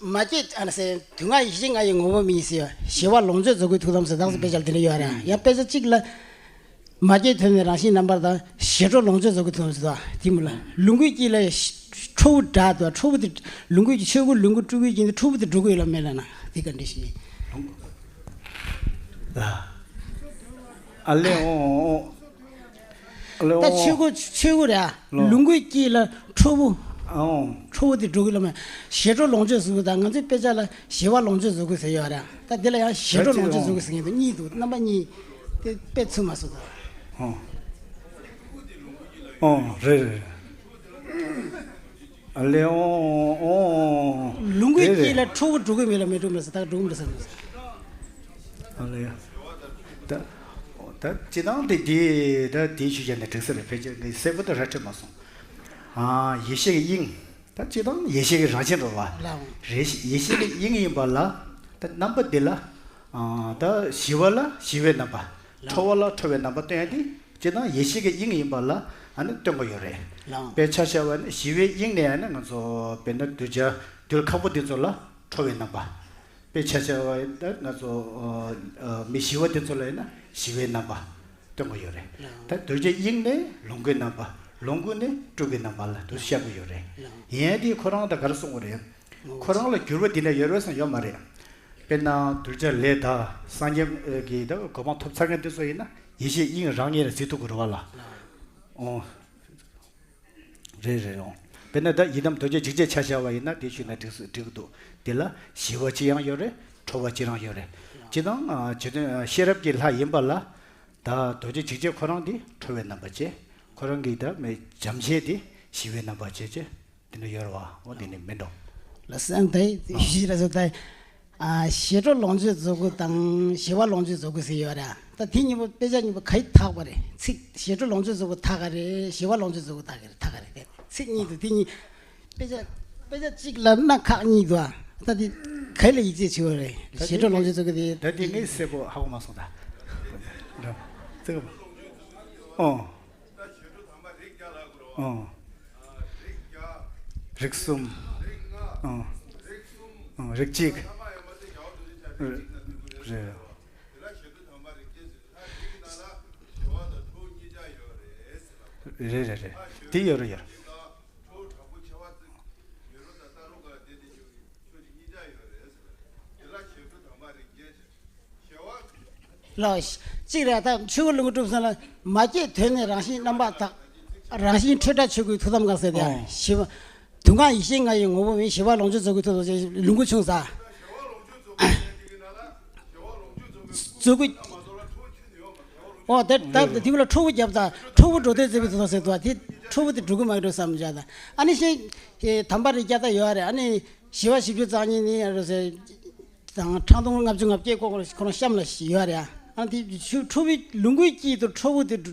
མ་སྐྱེས་ཨ་ནི་ཟེར། དུག་ལྔ་ཡེ་ཤེས་ལྔ་ཡི་ངོ་བོ་མིན་ཟེར། ཞི་བ་ལོངས་སྤྱོད་རྫོགས་སྐུའི་ཐུགས་དམ་ཟེར། བདག་ཚོ་དཔེ་ཆ་ལ་དེ་འདྲ་ཡོད་རེད། ཡང་དཔེ་ཆ་གཅིག་ལ། མ་སྐྱེས་དོན་ནི་རང་བཞིན་རྣམ་པར་དག། ཞི་ཁྲོ་ལོངས་སྤྱོད་རྫོགས་སྐུའི་ཐུགས་དམ་ཟེར། དེ་མོ་ལ་ལོངས་སྐུའི་དཀྱིལ་ལ་ཁྲོ་བོ་འདྲ་འདུག། ཁྲོ་བོ་དེ་ལོངས་སྐུའི་ཆོས་སྐུ་ལོངས་སྐུ་སྤྲུལ་སྐུའི་དཀྱིལ་དུ་ཁྲོ་བོ་དེ་འགྲོ་གི་ཡོད་ལ་མེད་ལ་ན། དེ་ག་འདྲ་ཞིག་ཡིན། ལ། ཨ་ལེ་ཨོ་ཨོ། ཨ་ལེ་ད་ཨོ་ཆོས་ཨོ། སྐུ་ཆོས་སྐུ་རེད་ཨ། ལོ། ལོངས་སྐུའི་དཀྱིལ་ལ་ཁྲོ་བོ། ཨོ། ཁྲོ་བོ་དེ་འགྲོ་གི་ལ་མེད། ཞི་ཁྲོ་ལོངས་སྤྱོད་རྫོགས་སྐུ་དང་། ང་ཚོའི་དཔེ་ཆ་ལ་ཞི་བ་ལོངས་སྤྱོད་རྫོགས་སྐུ་ཟེར་ཡོད་རེད། ད་དེ་ལ་ཡང་ཞི་ཁྲོ་ལོངས་སྤྱོད་རྫོགས་སྐུ་ཟེར་མཁན་དེ་གཉིས་འདུག། རྣམ་པ་གཉིས་དེ་དཔེ་ཚུད་མ་སོང་ད། ཨོ། ཨོ་རེད་རེད། ཨ་ལེ་ཨོ་ཨོ། ལོངས་སྐུའི་རེད་རེད། དཀྱིལ་ལ་ཁྲོ་བོ་འགྲོ་གི་མེད་ལ་མེད་འགྲོ་མེད་ཟེར། ད་འགྲོ་གི་མེད་ཟེར་མེད་ཟེར། ཨ་ལེ། ད་ད་སྤྱི་བཏང་དེ་དེ་ད་དེའི་ཤུལ་བཞག་ནས་འགྲིག་ས་རེད། ཕལ་ཆེར་ངས་གསལ་པོ་ད་ར་འཕྲོད་མ་སོང་། ཨ། ཡེ་ཤེས་ཀྱི་དབྱིངས། ད་སྤྱི་བཏང་ཡེ་ཤེས་ཀྱི་རང་བཞིན་རེད་བ། ལའོ། རེ་ཡེ་ཤེས་ཀྱི་དབྱིངས་ཡིན་པ་ལ། ད་རྣམ་པ་འདི་ལ། ཨ། ད་ཞི་བ་ལ་ཞི་བའི་རྣམ་པ། ལའོ། ཁྲོ་བ་ལ་ཁྲོ་བའི་རྣམ་པ་སྟོན་ཡ་དེ་སྤྱི་བཏང་ཡེ་ཤེས་ཀྱི་དབྱིངས་ཡིན་པ་ལ་ཨ་ནི་སྟོན་གྱི་ཡོད་རེད། ལའོ། དཔེར་ཆ་བཞག་པ་ན་ཞི་བའི་དབྱིངས་ནས་ཨ་ནི་ང་ཚོ་དཔེར་ན་གདུལ་བྱ་གདུལ་ཁག་པོ་འདི་ཚོ་ལ་ཁྲོ་བའི་རྣམ་པ། དཔེ་ཆ་བྱ་བ་ཡིན་ན་ང་ཚོ་ཨ་ཨ་མི་ཞི་བ་དེ་ཚོ་ལ་ཡིན་ན་ཞི་བའི་རྣམ་པ་སྟོན་གྱི་ཡོད་རེད། ད་གདུལ་བྱའི་དབྱིངས་ནས་ལོངས་སྐུའི་རྣམ་པ། ལོངས་སྐུ་ནས་སྤྲུལ་སྐུའི་རྣམ་པ་ལ་དུ་བཤད་ཀྱི་ཡོད་རེད། ཡིན་ཡང་དེ་ཁོ་རང་ད་ག་རེ་གསུང་གི་རེད། ཁོ་རང་ལ་འགྱུར་བ་དེ་འདྲ་ཡོད་རེད་བསམ་ཡོད་མ་རེད། དཔེར་ན་གདུལ་བྱ་ལས་དང་སངས་རྒྱས་ཀྱི་ད་གོ་འཕང་ཐོབ་ཚར་མཁན་དེ་ཚོ་ཡིན་ན་ཡེ་ཤེས་དབྱིངས་རང་ཉིད་ལ་གཟིགས་ཐུབ་ཀྱི་རེད་བ་ལ། ཨོ། རེད་རེད་རེད། དཔེར་ན་ད་ཡི་དམ་རྡོ་རྗེ་འཇིགས་བྱེད་ཆ་བཞག་པ་ཡིན་ན་དེ་ཞུས་ན་འགྲིག་སུ་འགྲིག་གི་འདུག། དེ་ལ་ཞི་བ་གཅིག་ཡང་ཡོད་རེད། ཁྲོ་བ་གཅིག་རང་ཡོད་རེད། སྤྱི་བཏང་ཨ་བྱེད་དོན་ཤེས་རབ་ཀྱི་ལྷ་ཡིན་པ་ལ། ད་རྡོ་རྗེ་འཇིགས་བྱེད་ཁོ་རང་དེ་ཁྲོ་བའི་རྣམ་པ་བྱས། ཁོ་རང་གི་ད་མེ་བྱམས་བྱེད་དེ་ཞི་བའི་རྣམ་པ་བྱས་བྱས་དེ་འདྲ་ཡོད་རེད་བ། འོ་དེ་ནི་མིན་འགྲོ། ལ་སེང་ད་ཞི་ར་སོ་ད། ཨ། ཞི་ཁྲོ་ལོངས་སྤྱོད་རྫོགས་སྐུ་དང་ཞི་བ་ལོངས་སྤྱོད་རྫོགས་སྐུ་ཟེར་ཡོད་ར། ད་དེ་གཉིས་པོ་དཔེ་ཆ་གཉིས་པོ་ག་ཡི་དག་པ་རེད། ཚིག་ཞི་ཁྲོ་ལོངས་སྤྱོད་རྫོགས་སྐུ་དག་ག་རེད། ཞི་བ་ལོངས་སྤྱོད་རྫོགས་སྐུ་དག་ག་རེད། དག་ག་རེད། ཚིག་གཉིས་འདུག། དེ་གཉིས་དཔེ་ཆ་དཔེ་ཆ་གཅིག་ལ་སྣ་ཁག་གཉིས་འདུག། ཨ། ད་དེ་ག་ལ་ཡིད་ཆེས་བྱེད་པ་རེད། ད་ཞི་ཁྲོ་ལོངས་སྤྱོད་རྫོགས་སྐུ་དེ། ད་དེ་ངས་གསལ་པོ་ཧ་གོ་མ་སོང་ད། འདྲ་ཙིག་ཨོ། ཨོ། རིགས་གསུམ། ཨོ། ཨོ། རིགས་གཅིག། རེད། རེད་རེད་རེད། དེ་ཡོད་རེད་ཡོད་རེད། ལགས། གཅིག་རེད། ད་ཆོས་སྐུ་ལོངས་སྐུ་གྲུབ་ཟིན་ལ་མ་སྐྱེས་དོན་ནི་རང་བཞིན་རྣམ་པར་དག། རང་བཞིན་སྤྲོས་བྲལ་ཆོས་སྐུའི་ཐུགས་དམ་གང་ཟེར་ཏེ། ཨོ། ཞི་བ། དུག་ལྔ་ཡེ་ཤེས་ལྔ་ཡི་ངོ་བོ་མིན། ཞི་བ་ལོངས་སྤྱོད་རྫོགས་སྐུའི་ཐུགས་དམ་ཟེར་ལོངས་སྐུ་ཆུང་ས། རྫོགས་སྐུ། ཨོ་དེ་ད་དེ་གུ་ལ་ཁྲོ་བོ་རྒྱབ་ད་ཁྲོ་བོ་འགྲོ་དེ་ཟེར་བའི་དོ་ཟེར་དོ་དེ་ཁྲོ་བོ་དེ་འགྲོ་གི་མ་འགྲོ་བསམ་བྱ་ད། ཨ་ནི་ཤེས་དམ་པ་རེ་རྒྱ་ད་ཡོད་རེད། ཨ་ནི་ཞི་བ་བཞི་བཅུ་རྩ་གཉིས་ནི་ཨ་རོ་ཟེར་དང་ཁྲག་འཐུང་ལྔ་བཅུ་ང་བརྒྱད་ཁོ་ཁོ་རང་གཤམ་ལ་ཡོད་རེད། ཨ་ནི་དེ་ཁྲོ་བོའི་ལུང་ཁུག་དཀྱིལ་དུ་ཁྲོ་བོ་དེ་ད་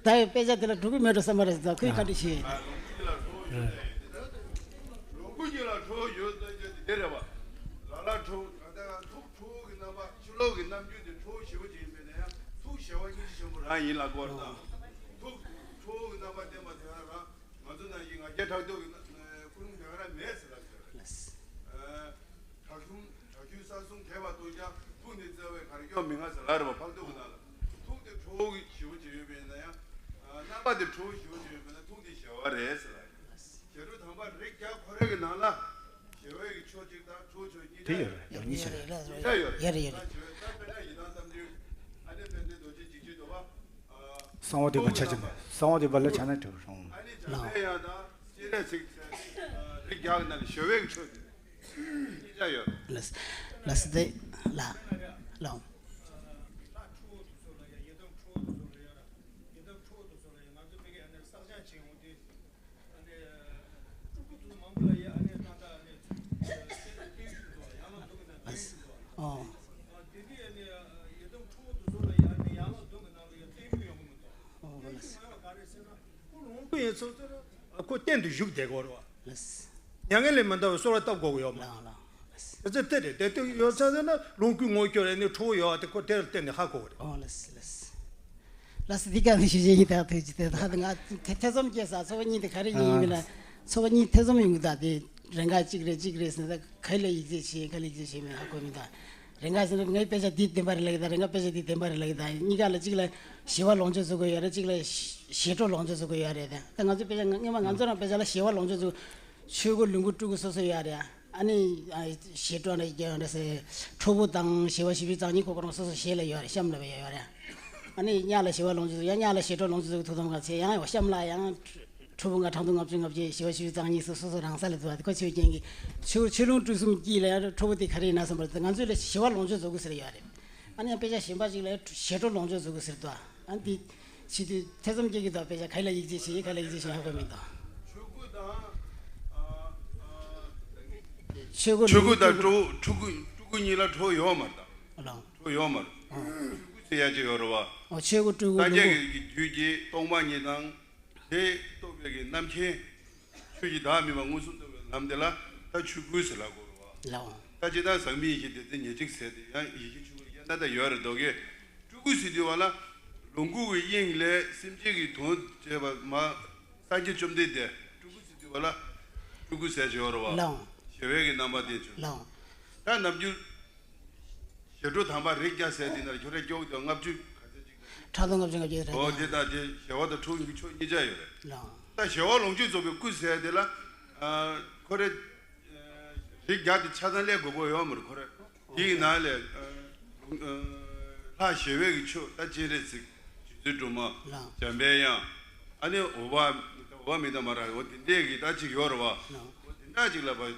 ཡོད་དཔེ་ཆ་དེ་ལ་འགྲོ་གི་མེད་འགྲོ་བསམ་པ་རེད་ཟེར་ད་ཁོས་བཀའ་འདྲི་ཞུས། ལུང་ཁུག་དཀྱིལ་ལ་ཁྲོ་བོ་ཡོད་ཟེར་རྒྱུ་དེ་རེད་བ། ལ་ལ་ཁྲོ་བོ་ད་ལྟ་ཐུགས་ཁྲོ་བོ་གི་རྣམ་པ། ཕྱི་ལོགས་ཀྱི་རྣམ་འགྱུར་དེ་ཁྲོ་བོ་ཞི་བ་ཅིག་ཡིན་པས་ན་ཡང་ཐུགས་ཞི་བ་སྙིང་རྗེ་ཆེན་པོ་རང་ཡིན་ལ་གོ་རེད་དང་། ཐུགས་ཁྲོ་བོ་གི་རྣམ་པ་བསྟན་པ་དེ་ཡང་རང་ང་ཚོ་ནང་བཞིན་ང་རྒྱལ་ཕྲག་དོག་གི་རྣམ་ཀུན་སློང་དེ་ག་རང་མེད་ཟེར་ལ་ཟེར། ཨ། བྲག་གཞུང་བྲག་གཞུང་ས་གསུམ་གས་པ་གཏོང་ཀྱང་ཐུགས་ནི་བརྩེ་བས་གར་སྐྱོང་མི་མངའ་ཟེར་ལ་རེད་བ། ཕག་ཐུག་གི་ནང་ལ་ཐུགས་དེ་ཁྲོ་བོ་གི་ཞི་བ་ཅིག་ཡོད་པས་ན་ཡང་། ཨ། རྣམ་པ་དེ་ཁྲོ་བོ་ཞི་བ་ཅིག་ཡོད་པས་ན་ཐུགས་དེ་ཞི་བ་རེད་ཟེར་ལ། ཞི་ཁྲོ་དམ་པ་རིགས་བརྒྱ་ཁོ་རའི་གི་ནང་ལ་ཞི་བའི་གི་ཕྱོགས་གཅིག་དང་ཁྲོ་བོའི་ཕྱོགས་གཉིས་ཀ་ཡོད་རེད། ཡོད་གཉིས་ཆ་རེད། ཡོད་རེད། ཡོད་རེད། ཡོད་རེད། ད་ཞི་བའི་ད་དཔེར་ན་ཡི་དམ་རྣམ་འཕྲུལ་ཨ་ནི་དཔལ་ལྡན་རྡོ་རྗེ་འཇིགས་བྱེད་འདུལ་བ། ཨ། གསང་བ་འདུས་པ་ཆ་ཆེན་པོ། གསང་བ་འདུས་པ་ལ་ཆ་ན་གྲུབ་རུང་། ཨ་ནི་འཇམ་དཔལ་དབྱངས་དང་སྤྱན་རས་གཟིགས་ཟེར་ཨ་རིགས་བརྒྱ་གི་ནང་ལ་ཞི་བའི་གི་ཕྱོགས་གཉིས་ཀ་ཡོད་རེད། ལགས་སོ། དེ་ལ་ལགས། ཨ། ཨོ། ཨོ་ལགས། ཁོ་ལོངས་སྐུ་ཡིན་ཚོད་ཚོད་ཁོ་གཏན་དུ་བཞུགས་བསྡད་དགོས་རེད་བ། ལགས། མྱ་ངན་ལས་མི་འདའ་བའི་གསོལ་བ་བཏབ་དགོས་ཀྱི་ཡོད་མ་རེད། ལགས་ལགས། དེ་ཚོ་དེ་རེད། དེ་དུས་ཡོད་ཚད་ན་ལོངས་སྐུའི་ངོ་སྐྱོར་ཡས་ནི་ཁྲོ་བོ་ཡོད་བ་དེ་ཁོ་དེར་བརྟེན་ནས་ཧ་གོ་གི་རེད། ཨོ་ལགས་སོ་ལགས་སོ། ལགས་སོ། འདི་ག་ནས་ཞུ་བྱེད་ཡིན་ད་ཐོས་ཀྱི་དེ་ད་ང་ཐེ་ཐེ་ཚོམ་སྐྱེས་ས། ཚོགས་པ་གཉིས་དེ་ག་རེ་ཡིན་ཡིན་ན། ཚོགས་པ་གཉིས་ཐེ་ཚོམ་ཡོང་གི་ད་དེ་རེ་འགའ་གཅིག་རེད་གཅིག་རེད་ཟེར་ད་ག་ལ་ཡིག་ཆ་བྱེད་ག་ལ་ཡིག་ཆ་བྱེད་མེད་ཧ་གོ་མི་ད། རེ་འགའ་ཟེར་ན་ངའི་དཔེ་ཆ་འདི་བདེན་པ་རེད་ལབ་ཀྱི་ད། རེ་འགའ་དཔེ་ཆ་འདི་བདེན་པ་རེད་ལབ་ཀྱི་ད། གཉིས་ཀ་ལ་གཅིག་ལ་ཞི་བ་ལོངས་སྤྱོད་བཟོ་དགོས་ཡོད་རེད། གཅིག་ལ་ཞི་ཞི་ཁྲོ་ལོངས་སྤྱོད་བཟོ་དགོས་ཡོད་རེད་ད། ད་ང་ཚོ་དཔེ་ཆ་སྔ་མ་ང་ཚོ་རང་དཔེ་ཆ་ལ་ཞི་བ་ལོངས་སྤྱོད་བཟོ། ཆོས་སྐུ་ལོངས་སྐུ་སྤྲུལ་སྐུ་སོ་སོ་ཡོད་རེད། ཨ་ནི་ཨ་ཞི་ཁྲོ་ནི་ཡོད་རེད་ཟེར། ཁྲོ་བོ་དང་ཞི་བ་ཞི་བའི་རྩ་གཉིས་ཁོ་ཁོ་རང་སོ་སོ་ཞལ་ལ་ཡོད་རེད། གཤམ་ལ་བས་ཡོད་རེད། ཨ་ནི་གཉའ་ལ་ཞི་བ་ལོངས་སྤྱོད་ཡང་གཉའ་ལ་ཞི་ཁྲོ་ལོངས་སྤྱོད་ཐུགས་དམ་ག་ཚེ་ཡང་གཤམ་ལ་ཡང་ཁྲོ་བོ་ལྔ་ཁྲག་འཐུང་ལྔ་བཅུ་ང་བརྒྱད་ཞི་བ་ཞི་བའི་རྩ་གཉིས་སུ་སོ་སོ་རང་ས་ལ་འདུག་བ་དེ་ཁོ་ཆོས་རྒྱན་གྱི་ཆོས་ཆོས་ལོངས་སྤྲུལ་གསུམ་དཀྱིལ་ལ་ཡང་ཁྲོ་བོ་དེ་ག་རེ་ཡིན་ན་བསམ་པར་ང་ཚོས་ལ་ཞི་བ་ལོངས་སྤྱོད་བཟོ་དགོས་ཟེར་ཡོད་རེད། ཨ་ནི་ཡང་དཔེ་ཆ་གཞན་པ་ཞིག་ལ་ཞི་ཁྲོ་ལོངས་སྤྱོད་བཟོ་དགོས་ཟེར་འདུག་ཨ་ནི་དེ་ཕྱི་དུས་ཐེ་ཚོམ་སྐྱེ་གི་འདུག་དཔེ་ཆ་ག་ལ་ཡིག་ཆ་ཞིག་ག་ལ་ཡིག་ཆ་ཞིག་ཧ་གོ་མི་འདུག་ཆོས་སྐུ་དང་། ཨ། ཨ། ཆོས་སྐུ་ཆོས་སྐུ་དང་ལུང་སྐུ་ཁྲོ་བོ་ཁྲོ་སྐུ་སྤྲུལ་སྐུ་གཉིས་ལ་ཁྲོ་བོ་ཡོད་མ་རེད་ད། ལགས། ཁྲོ་བོ་ཡོད་མ་རེད། ཨ། ཆོས་སྐུ་ཟེར་ཡ་ཅིག་ཡོད་རེད་བ། ཨ། ཆོས་སྐུ་སྤྲུལ་སྐུ་སངས་རྒྱས་ལུང་སྐུ། ཀྱི་རྒྱུད་ཀྱི་སྟོང་པ་ཉིད་དང་། དེ་རྟོགས་པའི་གི་རྣམ་མཁྱེན། ཆོས་ཀྱི་བདག་མེད་པ་མངོན་སུམ་རྟོགས་པའི་ལམ་དེ་ལ་ད་ཆོས་སྐུ་ཟེར་ལབ་དགོས་རེད་བ། ལགས། ད་ཇི་ལྟར་ཟག་མེད་ཡེ་ཤེས་བདེ་སྟོང་ཉེར་གཅིག་ཟེར་དེ་ཡང་ཡེ་ཤེས་ཆོས་སྐུ་ཡང་ད་ལྟ་ཡོད་རེད་འདུག་གས། སྤྲུལ་སྐུ་ཟེར་དུས་བ་ལ་ལོངས་སྐུ་གི་དབྱིངས་ལས་སེམས་ཅན་གྱི་དོན་བྱེད་པ་མ། སངས་རྒྱས་བཅོམ་ལྡན་འདས་སྤྲུལ་སྐུ་ཟེར་དུས་བ་ལ་སྤྲུལ་སྐུ་ཟེར་གྱི་ཡོད་རེད་བ། ལགས། ཞི་བའི་གི་རྣམ་པ་བསྟན་བྱུང་། ལགས། ད་ནམ་རྒྱུན། ཞི་ཁྲོ་དམ་པ་རིགས་བརྒྱ་ཟེར་དེ་ན་ཁྱོད་རང་སྐྱོ་གི་དང་ལྔ་བཅུ་ག་ཚོད་ཅིག་རེད། ཁྲག་འཐུང་ལྔ་བཅུ་ང་བརྒྱད་རེད། ཨོ་དེ་དང་དེ་ཞི་བ་དང་ཁྲོ་བོ་གཉིས་ཀྱི་ཕྱོགས་གཉིས་ཆ་ཡོད་རེད། ལགས། ད་ཞི་བ་ལོངས་སྤྱོད་རྫོགས་པའི་སྐུ་ཟེར་དེ་ལ། ཨ། ཁོ་རེ། ཨ། རིགས་བརྒྱ་དེ་ཆ་ཚང་སླེབས་དགོས་པོ་ཡོད་མ་རེད་ཁོ་རེ། དེའི་ནང་ལས། ཨ། ལྷ་ཞི་བའི་གི་ཆོས་ད་སྤྱན་རས་གཟིགས། རྗེ་བཙུན་སྒྲོལ་མ། ལགས། འཇམ་པའི་དབྱངས། ཨ་ནི་འོད་དཔག་འོད་དཔག་མེད་དང་མ་ར་འོ་དེ་འདྲས་གི་ད་ཅིག་ཡོད་རེད་བ། ལགས། འོ་དེ་འདྲ་ཅིག་ལ་བ།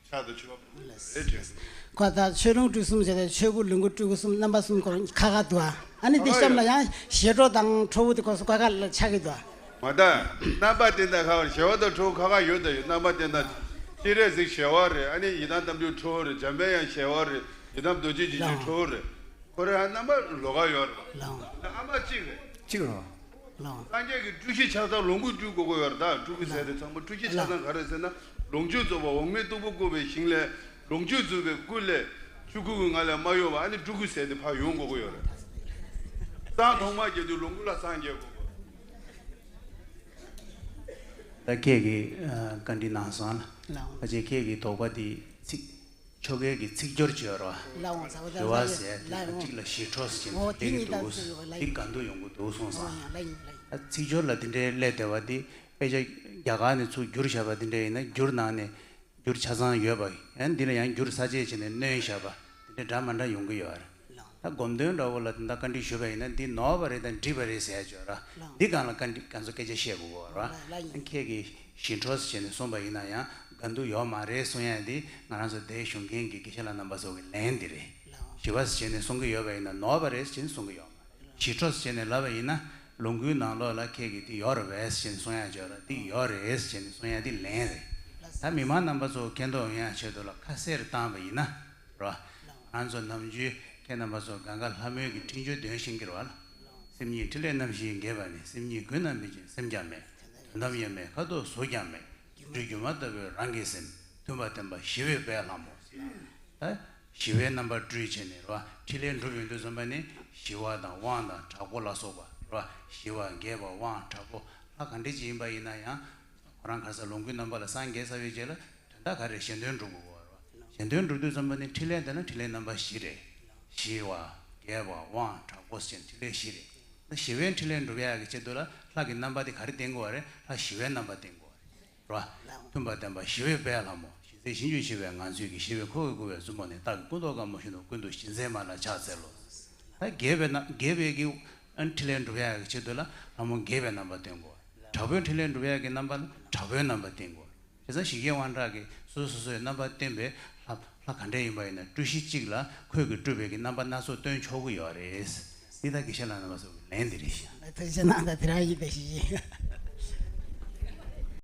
ཕྱག་དང་མཆོད་པ་ཕུལ་རེད་དྲན། ཁོ་ད་ཆོས་ལོངས་སྤྲུལ་གསུམ་ཟེར་ཏེ་ཆོས་སྐུ་ལོངས་སྐུ་སྤྲུལ་སྐུ་གསུམ་རྣམ་པ་གསུམ་སྐོར་ཁ་ཁ་འདུག་ཨ་ནི་འདི་གཤམ་ལ་ཡང་ཞི་ཁྲོ་དང་ཁྲོ་བོ་དེ་སྐོར་སོ་ཁ་ཁ་ལ་ཆགས་ཀྱི་འདུག་མ་ད། རྣམ་པ་དེ་འདྲ་ཁ་བ་ཞི་བ་དང་ཁྲོ་བོ་ཁ་ཁ་ཡོད་ད་ཡོད། རྣམ་པ་དེ་འདྲ་སྤྱན་རས་གཟིགས་ཞི་བ་རེད། ཨ་ནི་ཡི་དམ་རྣམ་འཕྲུལ་ཁྲོ་བོ་རེད། འཇམ་པའི་དབྱངས་ཞི་བ་རེད། ཡི་དམ་རྡོ་རྗེ་འཇིགས་བྱེད་ཁྲོ་བོ་རེད། ཁོ་རེ་ཧ་རྣམ་པ་ལོགས་ཀ་ཡོད་རེད་བ། ལགས། ཨ་མ་གཅིག་རེད། གཅིག་རེད། ལགས། སངས་རྒྱས་ཀྱི་སྤྲུལ་གཞི་ཆ་ཚང་ལོངས་སྐུ་སྤྲུལ་དགོས་ཀྱི་ཡོད་རེད་ད། སྤྲུལ་སྐུ་ཟེར་དེ་ཚང་མ་སྤྲུལ་གཞི་ཆ་ཚང་ག་རེ་ཟེར་ན་ལོངས་སྤྱོད་རྫོགས་པ་འོག་མིན་སྟུག་པོ་བཀོད་པའི་ཞིང་ལས་ལོངས་སྤྱོད་རྫོགས་པའི་སྐུ་ལས་ཆོས་སྐུ་གི་ངང་ལས་མ་གཡོས་པ་ཨ་ནི་སྤྲུལ་སྐུ་ཟེར་དེ་ཕར་ཡོང་དགོས་ཀྱི་ཡོད་རེད། སང་ཐོག་མར་རྒྱལ་དུས་ལོངས་སྐུ་ལ་སངས་རྒྱས་དགོས་ཀྱི་ཡོད་རེད། ད་ཁྱེད་ཀྱིས་ཨ་བཀའ་འདྲི་གནང་སོང་ལ། ལགས། ཕལ་ཆེར་ཁྱེད་ཀྱི་དོགས་པ་དེ་ཚིག་ཆོ་གའི་གི་ཚིག་སྦྱོར་བྱས་རོ། ལའོ་ཟེར་བ་ཞི་བ་ཟེར་དེ་ལ་གཅིག་ལ་ཞི་ཁྲོ་ཟེར་གྱིན་འོ་དེ་གཉིས་དང་ཟེར་བ་ལ་འདི་ག་འདུག་ཡོང་གི་འདུག་གསུངས་སོང་། ཨོ་ཡང་ལ་ཡིན་ལ་ཡིན། ཨ་ཚིག་སྦྱོར་ལ་དེ་འདྲའི་སླེབས་བསྡད་པ་དེ་དཔེ་ཆ་རྒྱ་གར་ནས་ཚུར་བསྒྱུར་བཞག་པ་དེ་འདྲ་ཡིན་ན་བསྒྱུར་ནང་ནས་བསྒྱུར་ཆ་ཚང་ཡོད་པ་ཡང་འདི་ལ་ཡང་བསྒྱུར་ས་བཅད་བྱས་ནས་བསྣོན་བཞག་པ་དེ་འདྲ་འདྲ་མ་འདྲ་ཡོང་གི་ཡོད་རེད། ལའོ། ད་སྒོམ་དོན་འདྲ་བོ་ལ་དེ་འདྲ་བཀའ་འདྲི་ཞུས་པ་ཡིན་ན་འདི་ནོར་བ་རེད་དང་འགྲིག་པ་རེད་ཟེར་ཡ་ཅིག་ཡོད་ར། ལའོ། འདི་སྒང་ལ་བཀའ་འདྲི་ག་ཚོད་སྐད་ཆ་བཤད་དགོས་གོ་ར། ལའོ་ལ་ཡིན། ཁྱེད་ཀྱིས་ཞི་ཁྲོ་ཟེར་བྱས་ནས་གསུངས་པ་ཡིན་ན་ཡང་དགའ་སྡུག་ཡོད་མ་རེད་གསུང་ཡ་འདི་ང་རང་ཚོ་འདིར་བཞུགས་མཁན་གྱི་དགེ་བཤེས་ལགས་རྣམ་པ་ཚོ་གི་ལན་འདི་རེད། ལའོ། ཞི་བ་ཟེར་བྱས་ནས་གསུང་གི་ཡོད་པ་ཡིན་ན་ནོར་བ་རེད་ཟེར་བྱས་ནས་གསུང་གི་ཡོད་མ་རེད། ཞི་ཁྲོ་ཟེར་ནས་ལབ་པ་ཡིན་ན། ལོངས་སྐུའི་ནང་ལོགས་ལ་ཁྱེད་ཀྱིས་འདི་ཡོད་རེད་བས་ཟེར་ནས་གསུང་ཡ་ཅིག་ཡོད་རེད། འདི་ཡོད་རེད་ཟེར་ནས་གསུང་ཡ་འདི་ལན་རེད། ད་མི་མང་རྣམ་པ་ཚོ་མཁྱེན་རྟོགས་ཡོང་ཡ་ཆེད་དུ་ལ་ཁ་གསལ་བཏང་བ་ཡིན་ན། རོ། ང་ཚོ་ནམ་རྒྱུན་ཁྱེད་རྣམ་པ་ཚོ་གང་ག་ལྷ་མོའི་གི་འཕྲིན་བཅོལ་འདོན་ཤེས་ཀྱི་རེད་བ་ལ། སེམས་ཉིད་ཕྲིན་ལས་རྣམ་བཞིས་འགེབས་པ་ནི། སེམས་ཉིད་ཀུན་ན་མི་འཇིགས་སེམས་ཀྱང་མེད། དོན་དམ་ཡོད་མེད་ཁ་དོག་གཟུགས་ཀྱང་མེད། སྒྱུ་འཕྲུལ་སྒྱུ་མ་ལྟ་བུའི་རང་གི་སེམས། མཐུན་པ་བརྟན་པ་ཞི་བའི་དཔལ་ལྷ་མོ། ད་ཞི་བའི་རྣམ་པར་སྤྲུལ་བྱས་ནས་རོ། ཕྲིན་ལས་འགྲུབ་ཡོང་དུས་ཙམ་པ་ནི་ཞི་བ་དང་དབང་དང་དྲག་པོ་ལ་སོགས་པ་རོ། ཞི་བ་རྒྱས་པ་དབང་དྲག་པོ་ལྷ་ག་འདྲ་ཅིག་ཡིན་པ་ཡིན་ན་ཡང་། ཁོ་རང་ག་ས་ལོངས་སྐུའི་རྣམ་པ་ལ་སངས་རྒྱས་ཚར་བའི་རྗེས་ལ་དོན་དག་ག་རེ་གཞན་དོན་སྒྲུབ་དགོས་པ་རོ། གཞན་དོན་སྒྲུབ་དུས་ཙམ་པ་ནི་ཕྲིན་ལས་འདི་ན་ཕྲིན་ལས་རྣམ་པ་བཞི་རེད། ཞི་བ། རྒྱས་པ། དབང་དྲག་པོ་ཟེར་ཕྲིན་ལས་བཞི་རེད། ད་ཞི་བའི་ཕྲིན་ལས་འགྲུབ་ཡག་གི་ཆེད་དུ་ལ་ལྷ་གི་རྣམ་པ་དེ་ག་རེ་བསྟེན་དགོས་པ་རེད། ལྷ་ཞི་བའི་རྣམ་པ་བསྟེན་དགོས་པ་རེད། རོ། མཐུན་པ་བརྟན་པ་ཞི་བའི་དཔལ་ལྷ་མོ། ཞི་མཛད་ཕྱིན་ཅི་མཆིས་པའི་ངང་ཚུལ་གྱིས། ཞི་བའི་འཁོར་བའི་སྐུ་བས་བཙུན་མོ་ནི། བདག་གི་སྐུ་མདོག་དཀར་མོ་བཞིན་དུ། ཀུན་ཏུ་ཞི་མཛད་མ་ལ་ཕྱག་འཚལ་ལོ། ད་རྒྱས་པའི་ན་རྒྱས་པའི་གི་ཨ་ཕྲིན་ལས་འགྲུབ་ཡག་གི་ཆེད་དུ་ལ་ལྷ་མོ་རྒྱས་པའི་རྣམ་པ་བསྟེན་དགོས། དྲག་པོའི་ཕྲིན་ལས་འགྲུབ་ཡག་གི་རྣམ་པ་ལ་དྲག་པོའི་རྣམ་པ་བསྟེན་དགོས། དེ་ཙང་ཞི་རྒྱས་དབང་དྲག་གི་སོ་སོ་སོ་སོའི་རྣམ་པ་བསྟེན་པའི་ལྷ་ལྷ་ག་འདྲ་ཡིན་པ་ཡིན་ན་སྤྲུལ་གཞི་གཅིག་ལ་ཁོས་ཀྱི་སྤྲུལ་པའི་གི་རྣམ་པ་སྣ་ཚོགས་སྟོན་ཆོག་གི་ཡོད་རེད། འདི་ད་དགེ་བཤེས་ལགས་རྣམ་པ་ཚོ་གི་ལན་འདི་རེད་ཤག་ཐུགས་རྗེ་གནང་། ད་དེ་རང་ཡིན་པའི་ཞི་རྒྱས།